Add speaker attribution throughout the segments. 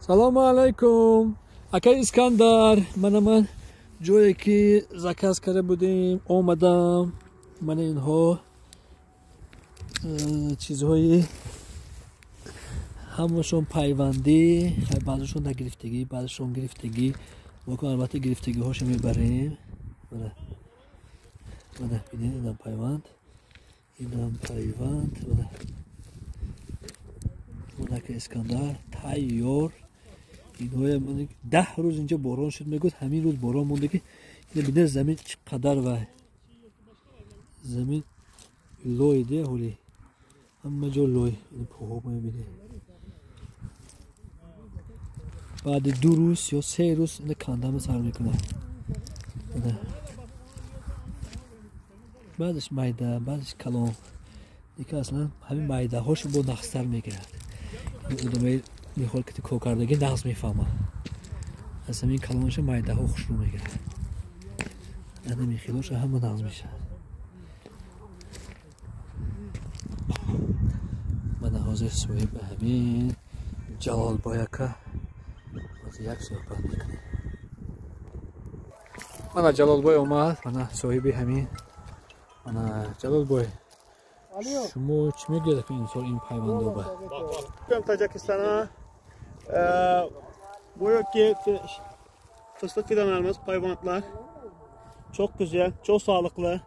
Speaker 1: Салому алайкум акай Искандар, мана ман ҷое ки заказ карда будем омадам. Мана инҳо чизҳои ҳамашон пайвандӣ, баъзешон нагирифтагӣ, баъзешон гирифтагӣ. Мо албатта гирифтагиҳошо мебарем. Мана бинед, инам пайванд, инам пайванд. Мана ака Искандар тайёр. Инҳоя 10 рӯз инҷа борон шуд, мегӯяд ҳамин рӯз борон монда ки бинед замин чӣ қадар вай замин лой де ҳоли ҳама ҷо лой, поҳо мебинед. Баъди 2 рӯз ё 3 рӯз ина кандама сар мекунад. Баъзеш майда, баъзеш калон. Лекин аслан ҳамин майдаҳошо бо нағзтар мегирад. Одамои мехоҳад ки кор кардагӣ нағз мефаҳмад. Аз ҳамин калонша майдаҳо хушрӯ мегирад. Ана мехилоша ҳама нағз мешавад. Мана ҳозир соҳиби ҳамин Ҷалолбой ака як суҳбат мекунем. Мана Ҷалолбой омад, мана соҳиби ҳамин. Мана Ҷалолбой, шумо чӣ мегӯед ки инсон ин пайвандоба?
Speaker 2: Tacikistana bu ki fıstık fidanlarımız, payvantlar çok güzel, çok sağlıklı.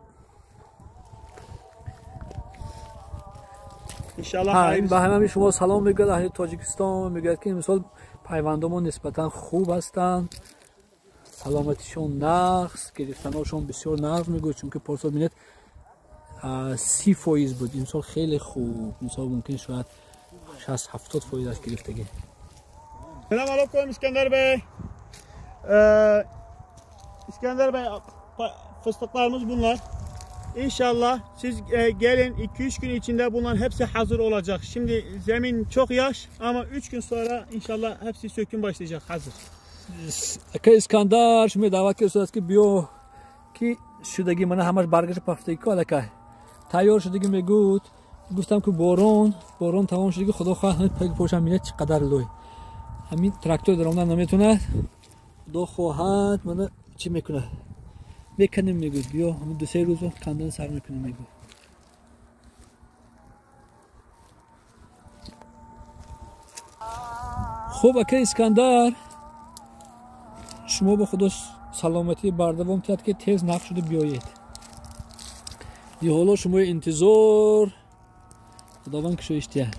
Speaker 2: İnşallah.
Speaker 1: Ба ҳамаи шумо салом мегӯяд аҳли Тоҷикистон, мегӯяд ки имсол пайвандомон нисбатан хуб ҳастанд, саломатишон нағз, гирифтаношон бисёр нағз мегӯяд, чунки порсол бинед 30% буд, имсол хеле хуб, имсол мумкин шояд 60-70% аш гирифтагӣ.
Speaker 2: Selam aleyküm İskender Bey. İskender Bey, fıstıklarımız bunlar. İnşallah siz gelin 2-3 gün içinde bunların hepsi hazır olacak. Şimdi zemin çok yaş ama 3 gün sonra inşallah hepsi söküm başlayacak, hazır.
Speaker 1: Aka İskandar шумо даъват кардааст ки биё ки шудагӣ, мана ҳамаш баргаша пафтагӣ ку аллакай тайёр шудагӣ мегӯд. Гуфтам ки борон тамом шудагӣ, худо хоҳад ҳамин паги пошам бинед чӣ қадар лой. Ҳамин трактор даромадан наметавонад, худо хоҳад мана чӣ мекунад, меканем мегӯд, биё ҳамин 2-3 рӯз кандан сар мекунем мегӯд. Хуб ака Искандар, шумо ба худо саломатӣ бардавом тиҳад ки тез нақш шуда биёед. Ҳоло шумои интизор, худованд кушоиш диҳад.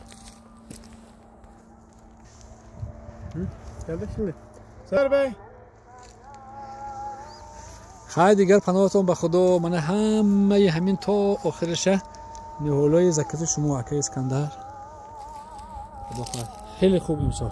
Speaker 1: Хай дигар паноҳатон ба худо. Мана ҳамаи ҳамин то охириша ниҳолои закази шумо ака Искандар. Худо хоҳад хеле хуб имсол.